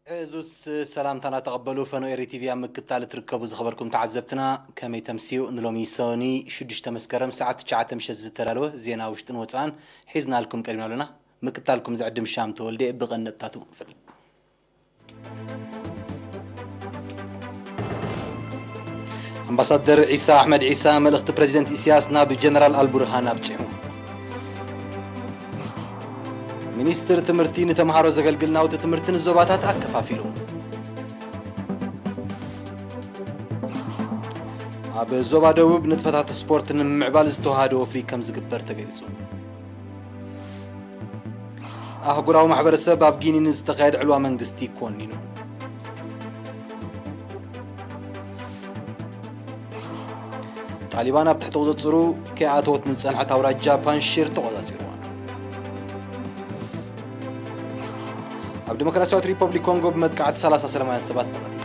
ሕዙስ ሰላምታና ተቐበሉ። ፈኖ ኤሪ ቲቪ ኣብ ምክትታል እትርከቡ ዝኸበርኩም ተዓዘብትና፣ ከመይ ተምስዩ? ንሎሚ ሰኒ ሽዱሽተ መስከረም ሰዓት ትሽዓተ ምሸት ዝተዳለወ ዜና ውሽጥን ወፃእን ሒዝናልኩም ቀሪብና ኣለና። ምክትታልኩም ዝዕድም ሻም ተወልደ ብቐንድታቱ ንፈልጥ። ኣምባሳደር ዒሳ ኣሕመድ ዒሳ መልእኽቲ ፕረዚደንት ኢሳያስ ናብ ጀነራል ኣልቡርሃን ኣብጺሑ። ሚኒስትር ትምህርቲ ንተምሃሮ ዘገልግል ናውቲ ትምህርቲ ንዞባታት ኣከፋፊሉ። ኣብ ዞባ ደቡብ ንጥፈታት ስፖርት ንምምዕባል ዝተዋሃደ ወፍሪ ከም ዝግበር ተገሊጹ። ኣህጉራዊ ማሕበረሰብ ኣብ ጊኒ ንዝተኻየደ ዕልዋ መንግስቲ ኮኒኑ። ጣሊባን ኣብ ትሕቲ ቁጽጽሩ ከይኣተወት ንዝጸንሐት ኣውራጃ ፓንሺር ተቖጻጺርዋ። ኣብ ዲሞክራሲያዊት ሪፐብሊክ ኮንጎ ብመጥቃዕቲ ሰላሳ ሰላማውያን ሰባት ተቐቲሎም።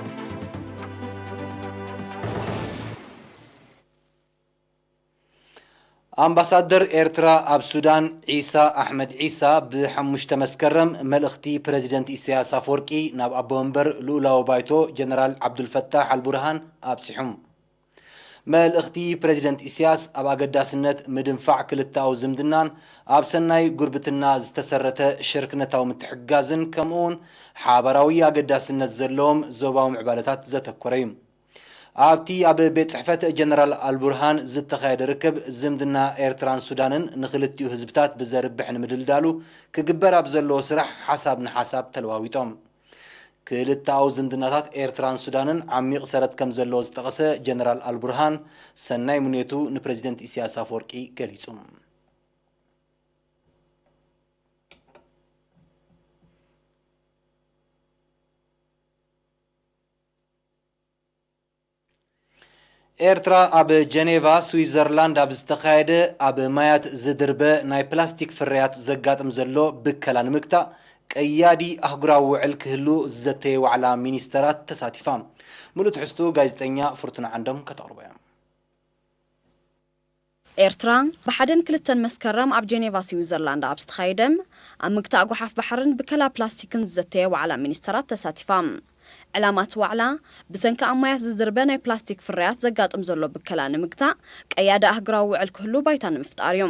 ኣምባሳደር ኤርትራ ኣብ ሱዳን ዒሳ ኣሕመድ ዒሳ ብሓሙሽተ መስከረም መልእኽቲ ፕረዚደንት ኢሳያስ ኣፈወርቂ ናብ ኣቦ መንበር ልኡላዊ ባይቶ ጀነራል ዓብዱልፈታሕ ኣልቡርሃን ኣብጺሑ። መልእኽቲ ፕረዚደንት ኢሳያስ ኣብ ኣገዳስነት ምድንፋዕ ክልተኣዊ ዝምድናን ኣብ ሰናይ ጉርብትና ዝተሰረተ ሽርክነታዊ ምትሕግጋዝን ከምኡውን ሓባራዊ ኣገዳስነት ዘለዎም ዞባዊ ምዕባለታት ዘተኮረ እዩ። ኣብቲ ኣብ ቤት ጽሕፈት ጀነራል ኣልቡርሃን ዝተኻየደ ርክብ፣ ዝምድና ኤርትራን ሱዳንን ንኽልቲኡ ህዝብታት ብዘርብሕ ንምድልዳሉ ክግበር ኣብ ዘለዎ ስራሕ ሓሳብ ንሓሳብ ተለዋዊጦም። ክልተኣዊ ዝምድናታት ኤርትራን ሱዳንን ዓሚቕ ሰረት ከም ዘለዎ ዝጠቐሰ ጀነራል ኣልቡርሃን፣ ሰናይ ምንዮቱ ንፕረዚደንት ኢሳያስ ኣፈወርቂ ገሊጹ። ኤርትራ ኣብ ጀኔቫ ስዊዘርላንድ ኣብ ዝተኻየደ ኣብ ማያት ዝድርበ ናይ ፕላስቲክ ፍርያት ዘጋጥም ዘሎ ብከላ ንምግታእ ቀያዲ ኣህጉራዊ ውዕል ክህሉ ዝዘተየ ዋዕላ ሚኒስተራት ተሳቲፋ። ሙሉእ ትሕዝቱ ጋዜጠኛ ፍርቱና ዓንዶም ከተቕርቦ እያ። ኤርትራ ብሓደን ክልተን መስከረም ኣብ ጀኔቫ ስዊዘርላንድ ኣብ ዝተኻየደ ኣብ ምግታእ ጓሓፍ ባሕርን ብከላ ፕላስቲክን ዝዘተየ ዋዕላ ሚኒስተራት ተሳቲፋ። ዕላማ እቲ ዋዕላ ብሰንኪ ኣብ ማያት ዝድርበ ናይ ፕላስቲክ ፍርያት ዘጋጥም ዘሎ ብከላ ንምግታእ ቀያዲ ኣህጉራዊ ውዕል ክህሉ ባይታ ንምፍጣር እዩ።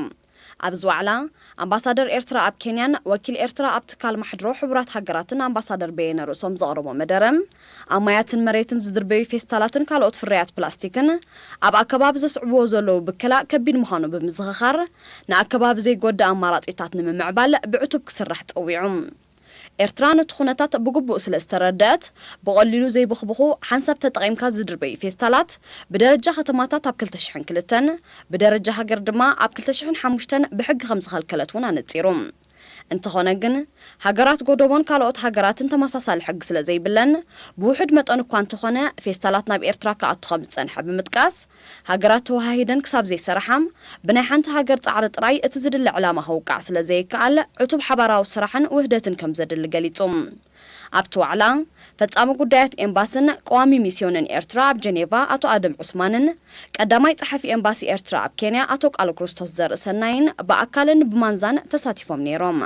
ኣብዚ ዋዕላ ኣምባሳደር ኤርትራ ኣብ ኬንያን ወኪል ኤርትራ ኣብ ትካል ማሕድሮ ሕቡራት ሃገራትን ኣምባሳደር በየነ ርእሶም ዘቕረቦ መደረ፣ ኣብ ማያትን መሬትን ዝድርበዩ ፌስታላትን ካልኦት ፍርያት ፕላስቲክን ኣብ ኣከባቢ ዘስዕብዎ ዘለዉ ብከላ ከቢድ ምዃኑ ብምዝኽኻር፣ ንኣከባቢ ዘይጎድእ ኣማራጺታት ንምምዕባል ብዕቱብ ክስራሕ ጸዊዑ። ኤርትራ ነቲ ኩነታት ብግቡእ ስለ ዝተረደአት፣ ብቐሊሉ ዘይብኽብኹ ሓንሳብ ተጠቒምካ ዝድርበዩ ፌስታላት ብደረጃ ከተማታት ኣብ ክልተ ሽሕን ክልተን፣ ብደረጃ ሃገር ድማ ኣብ ክልተ ሽሕን ሓሙሽተን ብሕጊ ከም ዝኸልከለት እውን ኣነጺሩ። እንተኾነ ግን፣ ሃገራት ጎደቦን ካልኦት ሃገራትን ተመሳሳሊ ሕጊ ስለ ዘይብለን፣ ብውሑድ መጠን እኳ እንተኾነ ፌስታላት ናብ ኤርትራ ክኣቱ ከም ዝጸንሐ ብምጥቃስ፣ ሃገራት ተወሃሂደን ክሳብ ዘይሰራሓ፣ ብናይ ሓንቲ ሃገር ጻዕሪ ጥራይ እቲ ዝድለ ዕላማ ከውቃዕ ስለ ዘይከኣል፣ ዕቱብ ሓባራዊ ስራሕን ውህደትን ከም ዘድሊ ገሊጹ። ኣብቲ ዋዕላ፣ ፈጻሚ ጉዳያት ኤምባስን ቀዋሚ ሚስዮንን ኤርትራ ኣብ ጀኔቫ ኣቶ ኣደም ዑስማንን፣ ቀዳማይ ጸሓፊ ኤምባሲ ኤርትራ ኣብ ኬንያ ኣቶ ቃለ ክርስቶስ ዘርእሰናይን ብኣካልን ብማንዛን ተሳቲፎም ነይሮም።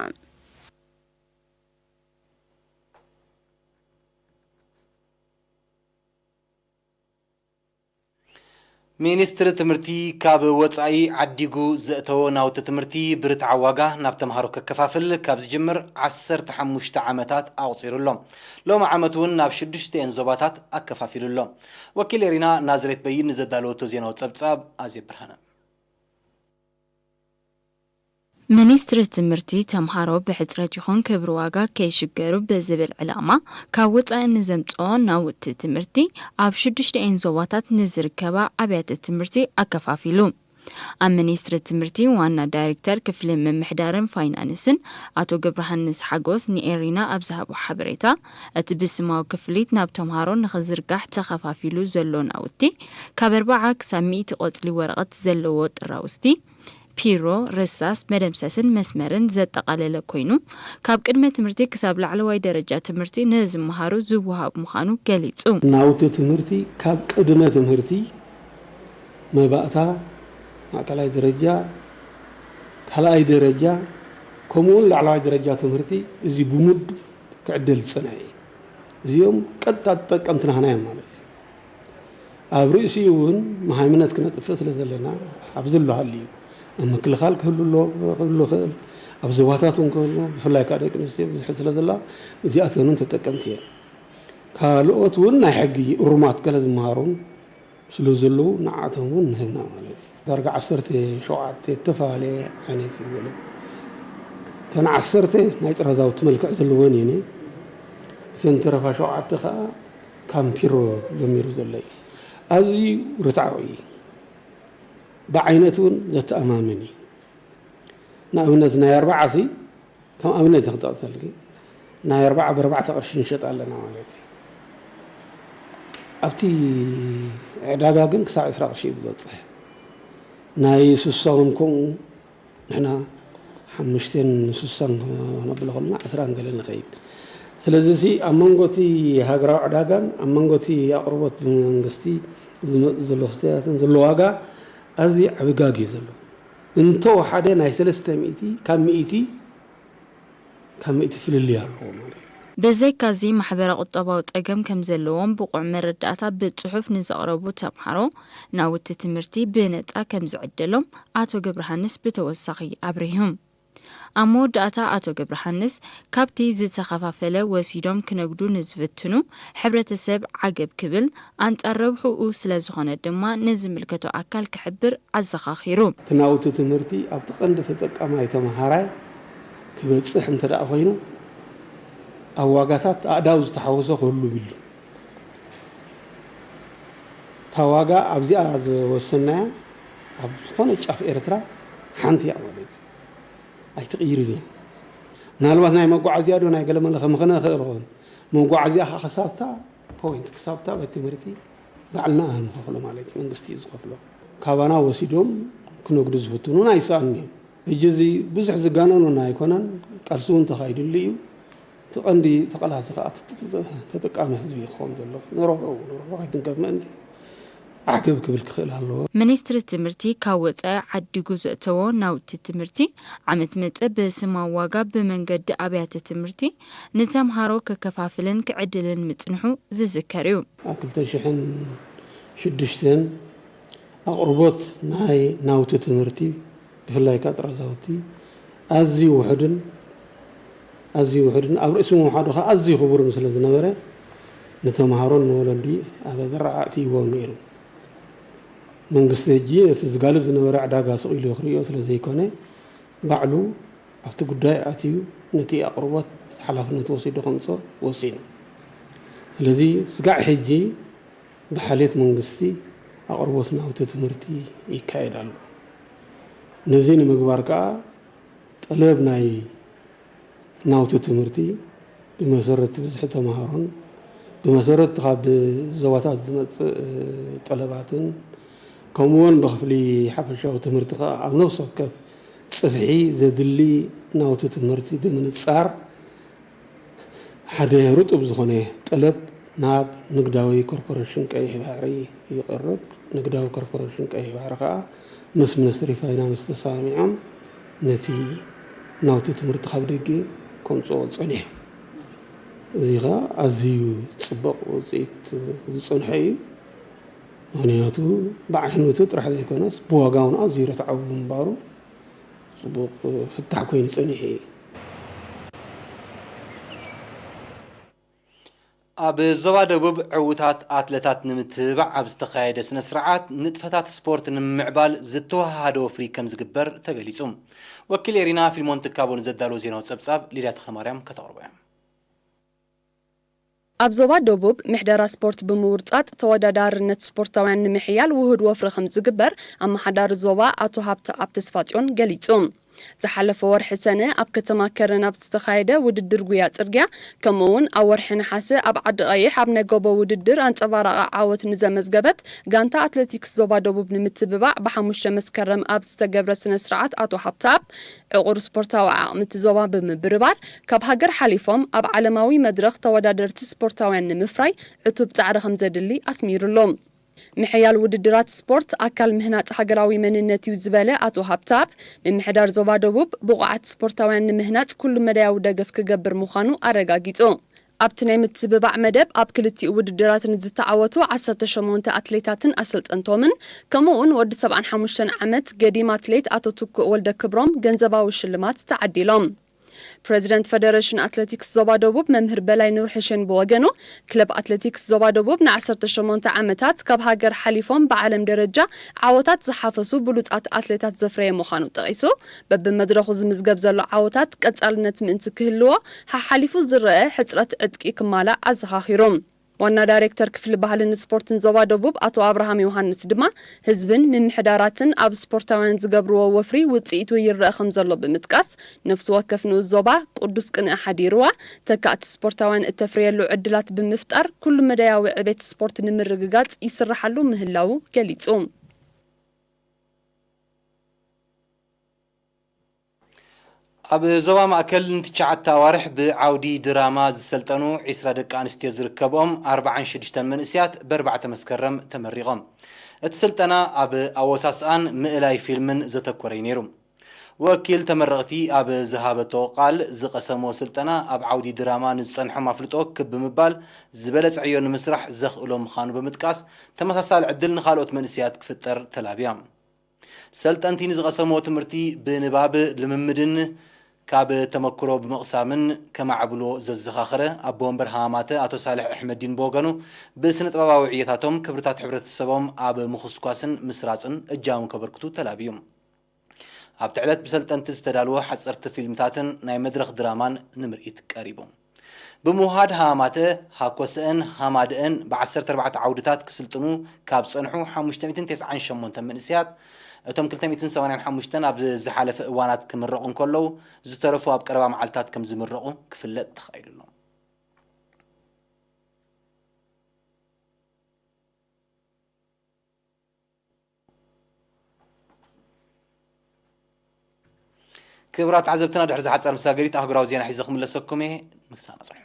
ሚኒስትሪ ትምህርቲ ካብ ወጻኢ ዓዲጉ ዘእተዎ ናውቲ ትምህርቲ ብርትዓዊ ዋጋ ናብ ተምሃሮ ከከፋፍል ካብ ዝጅምር ዓሰርተ ሓሙሽተ ዓመታት ኣቑጺሩ ኣሎ። ሎሚ ዓመት እውን ናብ ሽዱሽተ እየን ዞባታት ኣከፋፊሉ ኣሎ። ወኪል ኤሪና ናዝሬት በይን ንዘዳለወቶ ዜናዊ ጸብጻብ ኣዜብ ብርሃነ። ሚኒስትሪ ትምህርቲ፣ ተምሃሮ ብሕጽረት ይኹን ክብሪ ዋጋ ከይሽገሩ ብዝብል ዕላማ፣ ካብ ወጻኢ ንዘምጽኦ ናውቲ ትምህርቲ ኣብ ሽዱሽተ እየን ዞባታት ንዝርከባ ኣብያተ ትምህርቲ ኣከፋፊሉ። ኣብ ሚኒስትሪ ትምህርቲ ዋና ዳይሬክተር ክፍሊ ምምሕዳርን ፋይናንስን ኣቶ ገብረሃንስ ሓጎስ ንኤሪና ኣብ ዝሃቦ ሓበሬታ፣ እቲ ብስማዊ ክፍሊት ናብ ተምሃሮ ንኽዝርጋሕ ተኸፋፊሉ ዘሎ ናውቲ፣ ካብ ኣርብዓ ክሳብ ሚእቲ ቆጽሊ ወረቐት ዘለዎ ጥራውዝቲ፣ ፒሮ፣ ርሳስ፣ መደምሰስን መስመርን ዘጠቓለለ ኮይኑ፣ ካብ ቅድመ ትምህርቲ ክሳብ ላዕለዋይ ደረጃ ትምህርቲ ንዝመሃሩ ዝወሃብ ምዃኑ ገሊጹ። ናውቲ ትምህርቲ ካብ ቅድመ ትምህርቲ፣ መባእታ፣ ማእከላይ ደረጃ፣ ካልኣይ ደረጃ፣ ከምኡውን ላዕለዋይ ደረጃ ትምህርቲ እዚ ብሙድ ክዕደል ዝጸንሐ እዩ። እዚኦም ቀጥታ ተጠቀምቲ ናህና እዮም ማለት እዩ። ኣብ ርእሲኡ እውን መሃይምነት ክነጥፍእ ስለ ዘለና ኣብዚ ኣሎ ሃልዩ እዩ። ኣብ ምክልኻል ክህሉ ኣሎ፣ ክህሉ ይኽእል፣ ኣብ ዞባታት እውን ክህሉ፣ ብፍላይ ከዓ ደቂ ኣንስትዮ ብዙሕ ስለ ዘላ እዚኣተን እውን ተጠቀምቲ እየን። ካልኦት እውን ናይ ሕጊ እሩማት ገለ ዝመሃሮም ስለ ዘለዉ ንዓቶም እውን ንህብና ማለት እዩ። ዳርጋ ዓሰርተ ሸውዓተ እተፈላለየ ዓይነት እዩ ዘሎ። እተን ዓሰርተ ናይ ጥራዛውቲ መልክዕ ዘለወን እየን። እተን ተረፋ ሸውዓተ ከዓ ካምፒሮ ጀሚሩ ዘሎ እዩ። ኣዝዩ ርትዓዊ እዩ። ብዓይነት እውን ዘተኣማምን እዩ። ንኣብነት ናይ ኣርባዓ ሲ ከም ኣብነት ክጠቕሰልኪ፣ ናይ ኣርባዓ ብኣርባዕተ ቅርሺ ንሸጥ ኣለና ማለት እዩ። ኣብቲ ዕዳጋ ግን ክሳብ ዕስራ ቅርሺ እዩ ዝበፅሕ። ናይ ስሳ እውን ከምኡ፣ ንሕና ሓሙሽተን ስሳን ክነብሎ ከለና ዕስራን ገለ ንኸይድ። ስለዚ ሲ ኣብ መንጎ እቲ ሃገራዊ ዕዳጋን ኣብ መንጎ እቲ ኣቕርቦት ብመንግስቲ ዝመፅእ ዘሎ ክስተታትን ዘሎ ዋጋ ኣዝዩ ዓቢ ጋግ እዩ ዘሎ። እንተወሓደ ናይ ሰለስተ ሚእቲ ካብ ሚእቲ ካብ ሚእቲ ፍልልይ ኣለዎ ማለት እዩ። ብዘይካዚ ማሕበረ ቁጠባዊ ጸገም ከም ዘለዎም ብቑዕ መረዳእታ ብጽሑፍ ንዘቕረቡ ተምሃሮ ናውቲ ትምህርቲ ብነጻ ከም ዝዕደሎም ኣቶ ገብረሃንስ ብተወሳኺ ኣብሪሁ። ኣብ መወዳእታ ኣቶ ገብረሃንስ ካብቲ ዝተኸፋፈለ ወሲዶም ክነግዱ ንዝፍትኑ ሕብረተሰብ ዓገብ ክብል ኣንጻር ረብሕኡ ስለዝኾነ ድማ ንዝምልከቶ ኣካል ክሕብር ኣዘኻኺሩ። እቲ ናውቲ ትምህርቲ ኣብቲ ቀንዲ ተጠቃማይ ተመሃራይ ክበፅሕ እንተ ደኣ ኮይኑ ኣብ ዋጋታት ኣእዳው ዝተሓወሶ ክህሉ ቢሉ እታ ዋጋ ኣብዚኣ ዝወሰናያ ኣብ ዝኾነ ጫፍ ኤርትራ ሓንቲ እያ ማለት እዩ ኣይትቕይርን እያ ምናልባት ናይ መጓዓዝያ ዶ ናይ ገለመለ ከምኸነ ይኽእል ይኸውን መጓዓዝያ ከዓ ክሳብታ ፖይንት ክሳብታ ቤት ትምህርቲ ባዕልና ንኸፍሎ ማለት እዩ መንግስቲ እዩ ዝኸፍሎ ካባና ወሲዶም ክነግዱ ዝፍትኑ ኣይሰኣኑን እዮም ሕጂ እዚ ብዙሕ ዝጋነኑና ኣይኮነን ቃልሲ እውን ተኻይድሉ እዩ እቲ ቀንዲ ተቐላሲ ከዓ ተጠቃሚ ህዝቢ ክኸውን ዘሎ ንረብሑ ንረብሑ ከይትንከፍ ምእንቲ ዓገብ ክብል ክኽእል ኣለዎ። ሚኒስትሪ ትምህርቲ ካብ ወፃኢ ዓዲጉ ዘእተዎ ናውቲ ትምህርቲ ዓመት መፀ ብስማዊ ዋጋ ብመንገዲ ኣብያተ ትምህርቲ ንተምሃሮ ከከፋፍልን ክዕድልን ምፅንሑ ዝዝከር እዩ። ኣብ ክልተ ሽሕን ሽዱሽተን ኣቕርቦት ናይ ናውቲ ትምህርቲ ብፍላይ ከዓ ጥራዛውቲ ኣዝዩ ውሑድን ኣዝዩ ውሑድን ኣብ ርእሲ ምውሓዱ ከዓ ኣዝዩ ክቡርን ስለ ዝነበረ ንተምሃሮን ንወለዲ ኣብ ኣዘራዓ ኣእትይዎም ነይሩ። መንግስቲ ሕጂ ነቲ ዝጋልብ ዝነበረ ዕዳጋ ስቕ ኢሉ ክርእዮ ስለ ዘይኮነ ባዕሉ ኣብቲ ጉዳይ ኣትዩ ነቲ ኣቕርቦት ሓላፍነት ወሲዱ ከምፅኦ ወሲኑ። ስለዚ ስጋዕ ሕጂ ብሓልየት መንግስቲ ኣቕርቦት ናውቲ ትምህርቲ ይካየድ ኣሎ። ነዚ ንምግባር ከዓ ጠለብ ናይ ናውቲ ትምህርቲ ብመሰረት ብዝሒ ተምሃሮን ብመሰረት ካብ ዞባታት ዝመፅእ ጠለባትን ከምኡውን ብክፍሊ ሓፈሻዊ ትምህርቲ ከዓ ኣብ ነፍሲ ወከፍ ፅፍሒ ዘድሊ ናውቲ ትምህርቲ ብምንፃር ሓደ ርጡብ ዝኾነ ጠለብ ናብ ንግዳዊ ኮርፖሬሽን ቀይሕ ባሕሪ ይቐርብ። ንግዳዊ ኮርፖሬሽን ቀይሕ ባሕሪ ከዓ ምስ ሚኒስትሪ ፋይናንስ ተሰማሚዖም ነቲ ናውቲ ትምህርቲ ካብ ደገ ከምፅኦ ፀኒሑ። እዚ ከዓ ኣዝዩ ፅቡቕ ውፅኢት ዝፀንሖ እዩ። ምኽንያቱ ብዓይነቱ ጥራሕ ዘይኮነስ ብዋጋ እውን ኣዝዩ ርትዓዊ ብምንባሩ ፅቡቕ ፍታሕ ኮይኑ ፀኒሑ እዩ። ኣብ ዞባ ደቡብ ዕዉታት ኣትለታት ንምትብባዕ ኣብ ዝተኻየደ ስነ ስርዓት ንጥፈታት ስፖርት ንምምዕባል ዝተወሃሃደ ወፍሪ ከም ዝግበር ተገሊጹ። ወኪል ኤሪና ፊልሞን ትካቦ ንዘዳለዎ ዜናዊ ጸብጻብ ሊድያ ተኽለማርያም ከተቕርቦ እያ። ኣብ ዞባ ደቡብ ምሕደራ ስፖርት ብምውርጻጥ ተወዳዳርነት ስፖርታውያን ንምሕያል ውሁድ ወፍሪ ከም ዝግበር ኣመሓዳሪ ዞባ ኣቶ ሃብተኣብ ተስፋጽዮን ገሊጹ። ዝሓለፈ ወርሒ ሰነ ኣብ ከተማ ከረን ኣብ ዝተኻየደ ውድድር ጉያ ጽርግያ ከምኡ እውን ኣብ ወርሒ ነሓሰ ኣብ ዓዲ ቀይሕ ኣብ ናይ ጎቦ ውድድር ኣንጸባራቒ ዓወት ንዘመዝገበት ጋንታ ኣትሌቲክስ ዞባ ደቡብ ንምትብባዕ ብሓሙሽተ መስከረም ኣብ ዝተገብረ ስነ ስርዓት ኣቶ ሃብተኣብ ዕቑር ስፖርታዊ ዓቕሚ እቲ ዞባ ብምብርባር ካብ ሃገር ሓሊፎም ኣብ ዓለማዊ መድረኽ ተወዳደርቲ ስፖርታውያን ንምፍራይ ዕቱብ ጻዕሪ ከምዘድሊ ኣስሚሩሉ። ምሕያል ውድድራት ስፖርት ኣካል ምህናጽ ሃገራዊ መንነት እዩ ዝበለ ኣቶ ሃብተኣብ፣ ምምሕዳር ዞባ ደቡብ ብቑዓት ስፖርታውያን ንምህናጽ ኩሉ መዳያዊ ደገፍ ክገብር ምዃኑ ኣረጋጊጹ። ኣብቲ ናይ ምትብባዕ መደብ ኣብ ክልቲኡ ውድድራት ንዝተዓወቱ ዓሰርተ ሸሞንተ ኣትሌታትን ኣሰልጠንቶምን፣ ከምኡ እውን ወዲ ሰብዓን ሓሙሽተን ዓመት ገዲም ኣትሌት ኣቶ ትኩእ ወልደ ክብሮም ገንዘባዊ ሽልማት ተዓዲሎም። ፕሬዚደንት ፈደረሽን ኣትሌቲክስ ዞባ ደቡብ መምህር በላይ ኑርሕሽን ብወገኑ፣ ክለብ ኣትሌቲክስ ዞባ ደቡብ ንዓሰርተ ሸሞንተ ዓመታት ካብ ሃገር ሓሊፎም ብዓለም ደረጃ ዓወታት ዝሓፈሱ ብሉጻት ኣትሌታት ዘፍረየ ምዃኑ ጠቒሱ፣ በብመድረኹ ዝምዝገብ ዘሎ ዓወታት ቀጻልነት ምእንቲ ክህልዎ፣ ሓሓሊፉ ዝረአ ሕጽረት ዕጥቂ ክማላእ ኣዘኻኺሩ። ዋና ዳይሬክተር ክፍሊ ባህልን ስፖርትን ዞባ ደቡብ ኣቶ ኣብርሃም ዮሃንስ ድማ፣ ህዝብን ምምሕዳራትን ኣብ ስፖርታውያን ዝገብርዎ ወፍሪ ውጽኢቱ ይረአ ከም ዘሎ ብምጥቃስ፣ ነፍሲ ወከፍ ንኡስ ዞባ ቅዱስ ቅንኢ ሓዲርዋ፣ ተካእቲ ስፖርታውያን እተፍርየሉ ዕድላት ብምፍጣር፣ ኩሉ መዳያዊ ዕቤት ስፖርት ንምርግጋጽ ይስርሓሉ ምህላዉ ገሊጹ። ኣብ ዞባ ማእከል ንትሽዓተ ኣዋርሕ ብዓውዲ ድራማ ዝሰልጠኑ ዒስራ ደቂ ኣንስትዮ ዝርከብኦም ኣርባዓን ሽዱሽተን መንእሰያት ብኣርባዕተ መስከረም ተመሪቖም። እቲ ስልጠና ኣብ ኣወሳስኣን ምእላይ ፊልምን ዘተኮረ እዩ ነይሩ። ወኪል ተመረቕቲ ኣብ ዝሃበቶ ቃል፣ ዝቐሰምዎ ስልጠና ኣብ ዓውዲ ድራማ ንዝጸንሖም ኣፍልጦ ክብ ብምባል ዝበለጸ ዕዮ ንምስራሕ ዘኽእሎም ምዃኑ ብምጥቃስ፣ ተመሳሳሊ ዕድል ንኻልኦት መንእሰያት ክፍጠር ተላብያ። ሰልጠንቲ ንዝቐሰምዎ ትምህርቲ ብንባብ ልምምድን ካብ ተመክሮ ብምቕሳምን ከማዕብልዎ ዘዘኻኸረ ኣቦ ወንበር ሃማማተ ኣቶ ሳልሕ ኣሕመዲን ብወገኑ፣ ብስነ ጥበባዊ ዕዮታቶም ክብርታት ሕብረተሰቦም ኣብ ምኹስኳስን ምስራጽን እጃሞም ከበርክቱ ተላብዩ። ኣብቲ ዕለት ብሰልጠንቲ ዝተዳልወ ሓጸርቲ ፊልምታትን ናይ መድረኽ ድራማን ንምርኢት ቀሪቡ። ብምውሃድ ሃማማተ፣ ሃኮሰአን ሃማደአን ብዓሰርተ ኣርባዕተ ዓውድታት ክስልጥኑ ካብ ጸንሑ ሓሙሽተ ሚእትን ተስዓን ሸሞንተን መንእሰያት፣ እቶም ክልተ ሚእትን ሰማንያን ሓሙሽተን ኣብ ዝሓለፈ እዋናት ክምረቑ እንከለዉ፣ ዝተረፉ ኣብ ቀረባ መዓልታት ከም ዝምረቑ ክፍለጥ ተኻኢሉ ኣሎ። ክቡራት ተዓዘብትና፣ ድሕሪ ዝሓጸር መሳገሪት ኣህጉራዊ ዜና ሒዘ ክምለሰኩም እየ። ምሳና ጽንሑ።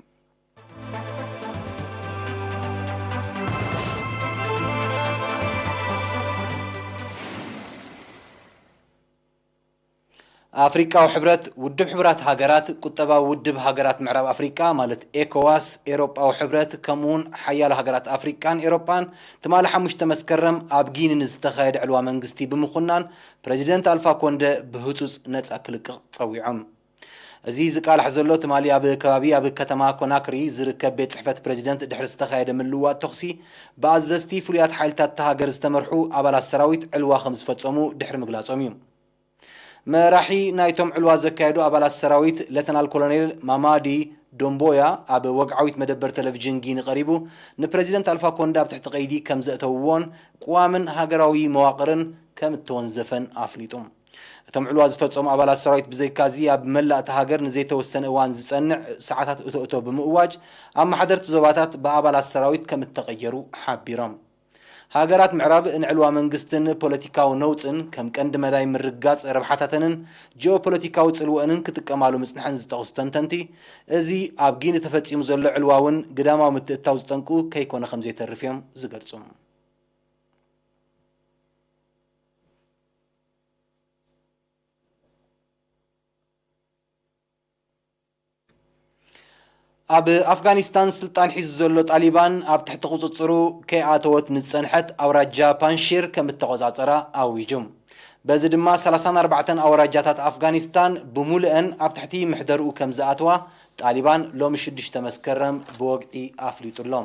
ኣፍሪቃዊ ሕብረት፣ ውድብ ሕቡራት ሃገራት፣ ቁጠባዊ ውድብ ሃገራት ምዕራብ ኣፍሪቃ ማለት ኤኮዋስ፣ ኤሮጳዊ ሕብረት፣ ከምኡውን ሓያሎ ሃገራት ኣፍሪቃን ኤሮጳን ትማሊ ሓሙሽተ መስከረም ኣብ ጊኒ ንዝተኻየደ ዕልዋ መንግስቲ ብምኹናን፣ ፕረዚደንት ኣልፋ ኮንደ ብህጹጽ ነጻ ክልቀቕ ጸዊዖም። እዚ ዝቃላሕ ዘሎ ትማሊ ኣብ ከባቢ ኣብ ከተማ ኮናክሪ ዝርከብ ቤት ጽሕፈት ፕረዚደንት ድሕሪ ዝተኻየደ ምልውዋጥ ተኹሲ ብኣዘዝቲ ፍሉያት ሓይልታት እታ ሃገር ዝተመርሑ ኣባላት ሰራዊት ዕልዋ ከም ዝፈጸሙ ድሕሪ ምግላጾም እዩ። መራሒ ናይቶም ዕልዋ ዘካየዱ ኣባላት ሰራዊት ሌተናል ኮሎኔል ማማዲ ዶምቦያ ኣብ ወግዓዊት መደበር ቴሌቪዥን ጊኒ ቀሪቡ፣ ንፕረዚደንት ኣልፋ ኮንደ ኣብ ትሕቲ ቀይዲ ከም ዘእተውዎን ቅዋምን ሃገራዊ መዋቕርን ከም እተወንዘፈን ኣፍሊጡ። እቶም ዕልዋ ዝፈጸሙ ኣባላት ሰራዊት ብዘይካዚ ኣብ መላእ እታ ሃገር ንዘይተወሰነ እዋን ዝጸንዕ ሰዓታት እቶ እቶ ብምእዋጅ፣ ኣመሓደርቲ ዞባታት ብኣባላት ሰራዊት ከም እተቐየሩ ሓቢሮም። ሃገራት ምዕራብ ንዕልዋ መንግስትን ፖለቲካዊ ነውጽን ከም ቀንዲ መዳይ ምርግጋጽ ረብሓታተንን ጂኦፖለቲካዊ ጽልወአንን ክጥቀማሉ ምጽንሐን ዝጠቕሱ ተንተንቲ፣ እዚ ኣብ ጊኒ ተፈጺሙ ዘሎ ዕልዋ እውን ግዳማዊ ምትእትታው ዝጠንቁ ከይኮነ ከም ዘይተርፍ እዮም ዝገልጹ። ኣብ ኣፍጋኒስታን ስልጣን ሒዙ ዘሎ ጣሊባን ኣብ ትሕቲ ቁጽጽሩ ከይኣተወት ንዝጸንሐት ኣውራጃ ፓንሺር ከም እተቆጻጸራ ኣዊጁ። በዚ ድማ ሰላሳን ኣርባዕተን ኣውራጃታት ኣፍጋኒስታን ብሙሉአን ኣብ ትሕቲ ምሕደርኡ ከም ዝኣተዋ ጣሊባን ሎሚ ሽዱሽተ መስከረም ብወግዒ ኣፍሊጡ ኣሎ።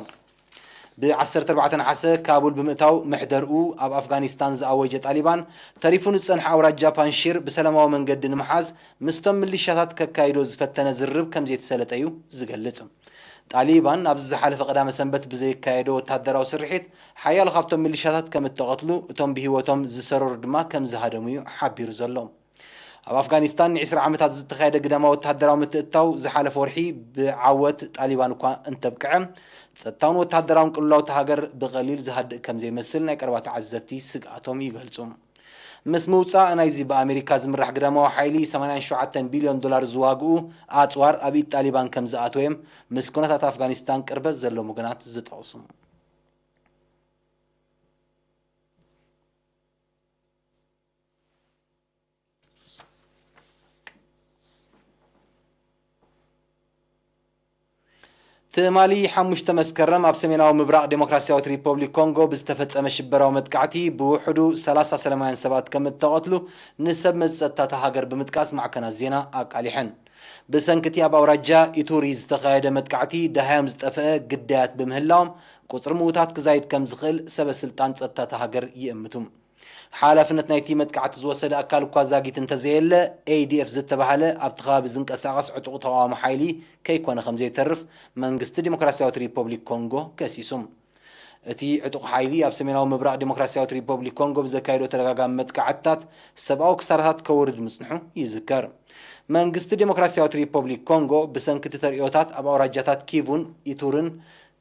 ብ ዓሰርተ ኣርባዕተ ነሓሰ ካቡል ብምእታው ምሕደርኡ ኣብ ኣፍጋኒስታን ዝኣወጀ ጣሊባን፣ ተሪፉ ንዝጸንሐ ኣውራጃ ፓንሺር ብሰላማዊ መንገዲ ንምሓዝ ምስቶም ሚሊሻታት ከካይዶ ዝፈተነ ዝርርብ ከም ዘይተሰለጠ እዩ ዝገልጽ። ጣሊባን ኣብዚ ዝሓለፈ ቀዳመ ሰንበት ብዘየካየዶ ወተሃደራዊ ስርሒት፣ ሓያሎ ካብቶም ሚሊሻታት ከም እተቐትሉ፣ እቶም ብህይወቶም ዝሰረሩ ድማ ከም ዝሃደሙ እዩ ሓቢሩ ዘሎ። ኣብ ኣፍጋኒስታን ንዒስራ ዓመታት ዝተኻየደ ግዳማዊ ወተሃደራዊ ምትእትታው ዝሓለፈ ወርሒ ብዓወት ጣሊባን እኳ እንተብቅዐ፣ ጸጥታውን ወተሃደራውን ቅልውላው እታ ሃገር ብቐሊል ዝሃድእ ከም ዘይመስል ናይ ቀረባ ተዓዘብቲ ስግኣቶም ይገልጹ። ምስ ምውጻእ ናይዚ ብኣሜሪካ ዝምራሕ ግዳማዊ ሓይሊ ሰማንያን ሸውዓተን ቢልዮን ዶላር ዝዋግኡ ኣጽዋር ኣብ ኢድ ጣሊባን ከም ዝኣተወ እዮም ምስ ኩነታት ኣፍጋኒስታን ቅርበት ዘለዎም ወገናት ዝጠቕሱ። ትማሊ ሓሙሽተ መስከረም ኣብ ሰሜናዊ ምብራቕ ዴሞክራሲያዊት ሪፐብሊክ ኮንጎ ብዝተፈጸመ ሽበራዊ መጥቃዕቲ ብውሕዱ ሰላሳ ሰላማውያን ሰባት ከም እተቐትሉ ንሰብ መዚ ጸጥታ እታ ሃገር ብምጥቃስ ማዕከናት ዜና ኣቃሊሐን። ብሰንኪ እቲ ኣብ ኣውራጃ ኢቱሪ ዝተኻየደ መጥቃዕቲ ደሃዮም ዝጠፍአ ግዳያት ብምህላዎም፣ ቁጽሪ ምዉታት ክዛይድ ከም ዝኽእል ሰበ ስልጣን ጸጥታ እታ ሃገር ይእምቱ። ሓላፍነት ናይቲ መጥቃዕቲ ዝወሰደ ኣካል እኳ ዛጊት እንተዘየለ፣ ኤ ዲ ኤፍ ዝተባህለ ኣብቲ ከባቢ ዝንቀሳቐስ ዕጡቕ ተቓዋሚ ሓይሊ ከይኮነ ከም ዘይተርፍ መንግስቲ ዲሞክራሲያዊት ሪፐብሊክ ኮንጎ ከሲሱ። እቲ ዕጡቕ ሓይሊ ኣብ ሰሜናዊ ምብራቕ ዲሞክራሲያዊት ሪፐብሊክ ኮንጎ ብዘካየዶ ተደጋጋሚ መጥቃዕትታት ሰብኣዊ ክሳራታት ከውርድ ምጽንሑ ይዝከር። መንግስቲ ዲሞክራሲያዊት ሪፐብሊክ ኮንጎ ብሰንኪ እቲ ተርእዮታት ኣብ ኣውራጃታት ኪቡን ኢቱርን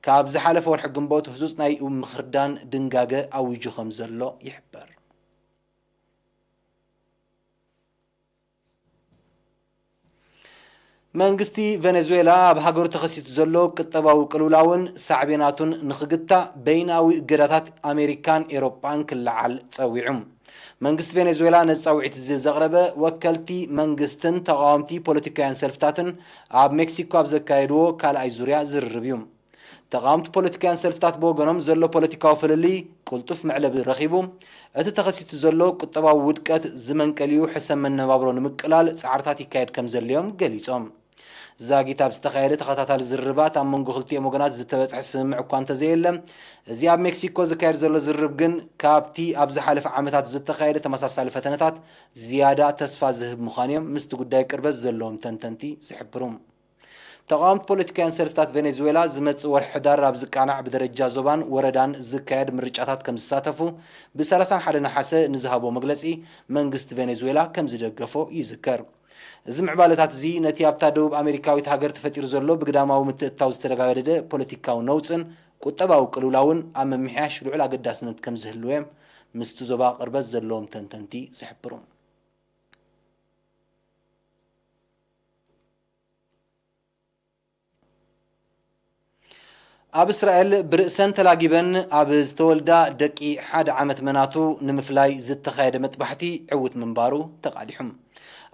ካብ ዝሓለፈ ወርሒ ግንቦት ህጹጽ ናይ ምኽርዳን ድንጋገ ኣዊጁ ከም ዘሎ ይሕበር። መንግስቲ ቬኔዙዌላ ኣብ ሃገሩ ተኸሲቱ ዘሎ ቁጠባዊ ቅልውላውን ሳዕቤናቱን ንኽግታእ በይናዊ እገዳታት ኣሜሪካን ኤሮጳን ክለዓል ጸዊዑ። መንግስቲ ቬኔዙዌላ ነዚ ጻውዒት እዚ ዘቕረበ ወከልቲ መንግስትን ተቓወምቲ ፖለቲካውያን ሰልፍታትን ኣብ ሜክሲኮ ኣብ ዘካየድዎ ካልኣይ ዙርያ ዝርርብ እዩ። ተቓወምቲ ፖለቲካውያን ሰልፍታት ብወገኖም ዘሎ ፖለቲካዊ ፍልልይ ቅልጡፍ መዕለቢ ረኺቡ፣ እቲ ተኸሲቱ ዘሎ ቁጠባዊ ውድቀት ዝመንቀሊኡ ሕሰም መነባብሮ ንምቅላል ጻዕርታት ይካየድ ከም ዘልዮም ገሊጾም። ዛጊት ኣብ ዝተኻየደ ተኸታታሊ ዝርርባት ኣብ መንጎ ክልቲኦም ወገናት ዝተበጽሐ ስምምዕ እኳ እንተዘየለ፣ እዚ ኣብ ሜክሲኮ ዝካየድ ዘሎ ዝርርብ ግን ካብቲ ኣብ ዝሓለፈ ዓመታት ዝተኻየደ ተመሳሳሊ ፈተነታት ዝያዳ ተስፋ ዝህብ ምዃኑ እዮም ምስቲ ጉዳይ ቅርበት ዘለዎም ተንተንቲ ዝሕብሩ። ተቓወምቲ ፖለቲካውያን ሰልፍታት ቬኔዙዌላ ዝመጽእ ወርሒ ሕዳር ኣብ ዝቃናዕ ብደረጃ ዞባን ወረዳን ዝካየድ ምርጫታት ከም ዝሳተፉ ብ ሰላሳን ሓደ ነሓሰ ንዝሃቦ መግለጺ መንግስቲ ቬኔዙዌላ ከም ዝደገፎ ይዝከር። እዚ ምዕባለታት እዚ ነቲ ኣብታ ደቡብ ኣሜሪካዊት ሃገር ተፈጢሩ ዘሎ ብግዳማዊ ምትእትታው ዝተደጋገደ ፖለቲካዊ ነውጽን ቁጠባዊ ቅልውላውን ኣብ ምምሕያሽ ልዑል ኣገዳስነት ከም ዝህልዎ እዮም ምስቲ ዞባ ቅርበት ዘለዎም ተንተንቲ ዝሕብሩ። ኣብ እስራኤል ብርእሰን ተላጊበን ኣብ ዝተወልዳ ደቂ ሓደ ዓመት መናቱ ንምፍላይ ዝተኻየደ መጥባሕቲ ዕዉት ምንባሩ ተቓዲሑ።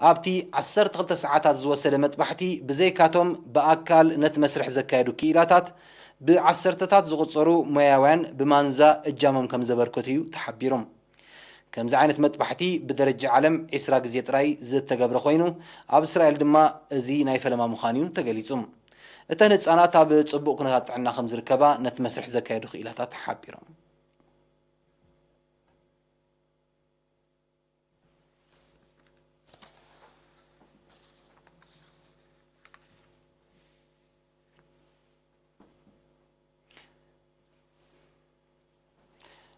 ኣብቲ ዓሰርተ ክልተ ሰዓታት ዝወሰደ መጥባሕቲ ብዘይካቶም ብኣካል ነቲ መስርሕ ዘካየዱ ክኢላታት ብዓሰርተታት ዝቑጸሩ ሞያውያን ብማንዛ እጃሞም ከም ዘበርከቱ እዩ ተሓቢሩ። ከምዚ ዓይነት መጥባሕቲ ብደረጃ ዓለም ዒስራ ግዜ ጥራይ ዝተገብረ ኮይኑ፣ ኣብ እስራኤል ድማ እዚ ናይ ፈለማ ምዃኑ እዩ ተገሊጹ። እተን ህጻናት ኣብ ጽቡቕ ኩነታት ጥዕና ከም ዝርከባ ነቲ መስርሕ ዘካየዱ ክኢላታት ሓቢሮም።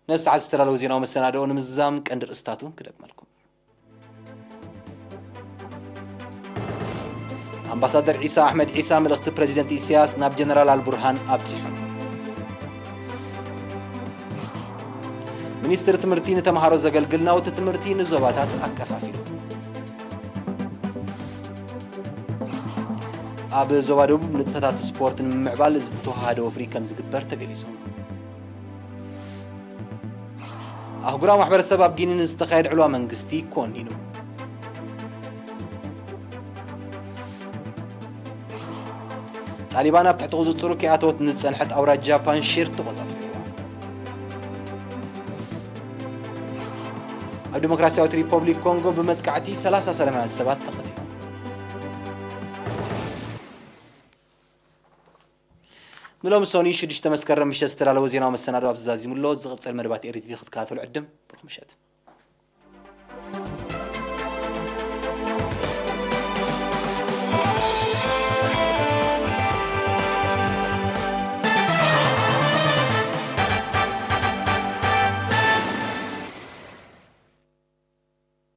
ነዚ ሰዓት ዝተዳለወ ዜናዊ መሰናድኦ ንምዝዛም ቀንዲ ርእስታቱ ክደግመልኩም። ኣምባሳደር ዒሳ ኣሕመድ ዒሳ መልእኽቲ ፕረዚደንት ኢሳያስ ናብ ጀነራል ኣልቡርሃን ኣብጺሑ። ሚኒስትሪ ትምህርቲ ንተምሃሮ ዘገልግል ናውቲ ትምህርቲ ንዞባታት ኣከፋፊሉ። ኣብ ዞባ ደቡብ ንጥፈታት ስፖርት ንምምዕባል ዝተወሃሃደ ወፍሪ ከም ዝግበር ተገሊጹ። ኣህጉራዊ ማሕበረሰብ ኣብ ጊኒ ንዝተኻየደ ዕልዋ መንግስቲ ኮኒኑ። ጣሊባን ኣብ ትሕቲ ቁጽጽሩ ከይኣተወት ንዝጸንሐት ኣውራጃ ፓንሺር ተቖጻጺርዋ። ኣብ ዲሞክራሲያዊት ሪፐብሊክ ኮንጎ ብመጥቃዕቲ ሰላሳ ሰላማውያን ሰባት ተቐቲሎም። ንሎሚ ሰኑይ ሽዱሽተ መስከረም ምሸት ዝተዳለወ ዜናዊ መሰናድኦ ኣብዚ ዛዚሙ ኣሎ። ዝቕጽል መደባት ኤሪ ቲቪ ክትከታተሉ ዕድም። ብሩኽ ምሸት።